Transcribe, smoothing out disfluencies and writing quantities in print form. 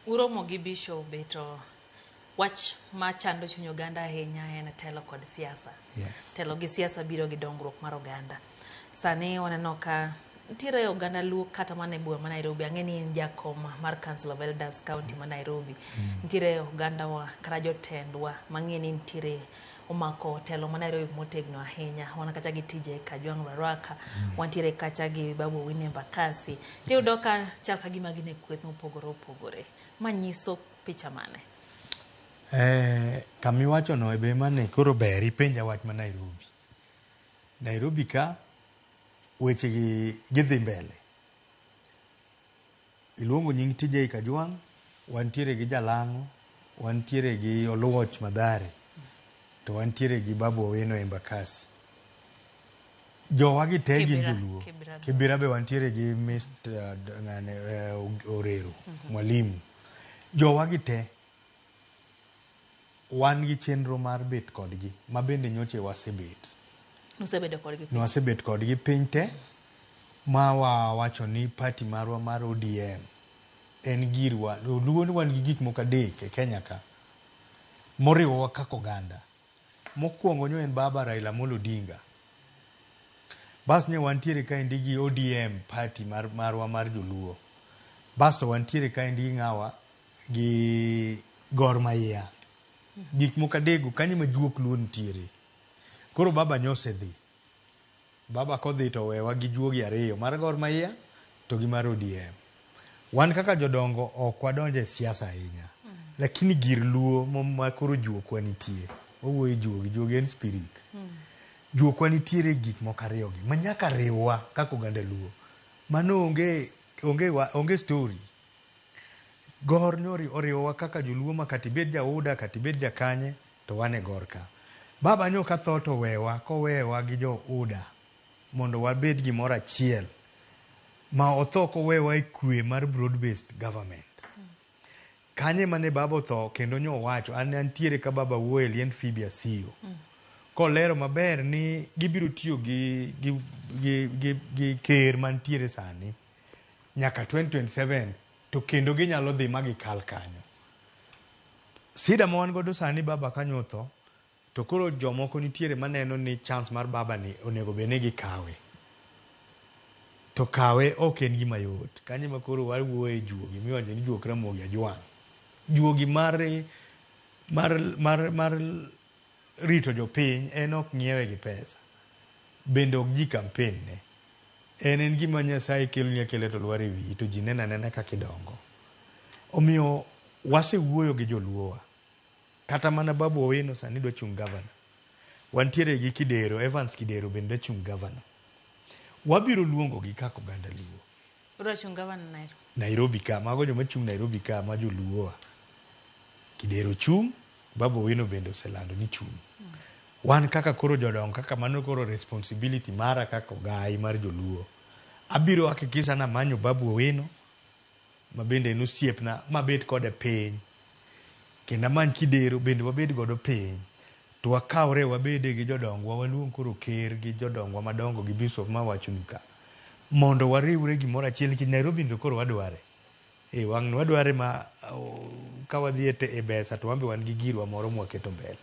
Uromo gi Bishop to wach machando chuny oganda ahinya en telo kod siasa. Yes. Telo gi siasa biro gi dongruok mar oganda. Sani waneno ka nitiere oganda Luo kata mana e boma ma Nairobi. Ang'e ni in jakom mar Council of Elders County ma Nairobi. Nitiere ogandawa kata jotendwa mang'e ni nitiere omako telo ma Nairobi motegno ahinya. Wan kacha gi TJ Kajwang' Baraka, wantiere kacha gi Babu Owino Embakasi. Tiyudo ka chal ka gima gin e kweth mopogore opogore. Ma nyiso picha mane? Kamiwachono be mane koro ber ipenja wach ma Nairobi. Nairobi ka weche gi gidhi mbele. Iluongo nying TJ Kajwang', wantiere gi Jalang'o, wantiere gi Oluoch Madhare, to wantiere gi Babu Owino Embakasi. Jowa gi te gin joluo. Kibra. Kibira be wantiere gi Mr. Ng'ane, Orero, Mwalimu. Jowa gi te wan gi chenro mar bet kodgi ma bende nyoche wasebet. Usebedo kodgi piny. Nwasebet kodgi piny te ma wawacho ni party marwa mar ODM en girwa. Luo ni wan gi gik moko adek e Kenya ka moriwowa kaka oganda. Mokwongo nyo en baba Raila Amolo Odinga. Bas ne wantiere kaendi gi ODM party marwa mar joluo. Basto wantiere kaendi gi ng'awa gi Gor Mahia. Gik moko adekgo kanyo ema juok luo nitiere. Koro baba nyosedhi. Baba kodhi to owewa gi juogi ariyo, mar Gor Mahia to gi mar ODM. Wan kaka jodongo ok wadonjo e siasa ahinya. Lakini gir luo ma koro juokwa nitie. Wawuoyo e juogi, juogi en spirit. Juokwa nitiere gik moko ariyo gi ma nyaka riwwa kaka oganda luo. Mano onge story. Gor ne oriwowa kaka joluo ma kata ibed ja UDA kata ibed ja kanye to wan e Gor ka. Baba nyo ka tho to owewa kowewa gi jo UDA mondo wabed gimoro achiel ma otho kowewa e kwe mar broad based government. Kanye mane baba otho kendo nyo owacho an antiere ka baba wuoyo e liend Phoebe Asiyo. Kolero maber ni gibiro tiyo gi ker mantiere sani nyaka 2027 to kendo ginyalo dhi ma gikal kanyo. Sida ma wan godo sani baba kanyo otho to koro jomoko nitiere maneno ni chance mar baba ni onego bed ni gikawe. To kawe ok en gima yot. Kanyo ema koro wawuoye juogi miwacho ni juok Ramogi Ajwang'. Juogi mar rito jopiny en ok ng'iewe gi pesa. Bende ok ji campaign ne. En gima Nyasaye keloni akela to lwar e wiyi to ji neno anena kaka idongo. Omiyo wasewuoyo gi joluowa. Kata mana Babu Owino sani dwa chung' gavana. Wantiere gi Kidero, Evans Kidero bende dwa chung' gavana. Wabiro luongo gi kaka oganda Luo. Udwa chung' gavana Nairobi? Nairobi ka, mago joma chung' Nairobi ka ma joluowa. Kidero chung', Babu Owino bende oselando ni chung'. Wan kaka koro jodongo, kaka mano koro responsibility mara kaka ogai mar joluo. Abiro hakikisha ni amanyo Babu Owino, ma bende en osiepna, mabet kode piny. Kendo amany Kidero bende wabed godo piny. To wakawre wabede gi jodongwa, waluong koro ker gi jodongwa madongo gi bishop mawachonu ka. Mondo wariwre gimoro achiel nikech Nairobi to koro wadware. Wang' ni wadware ma ka wadhi e besa to wan be wan gi girwa moro mwaketo mbele.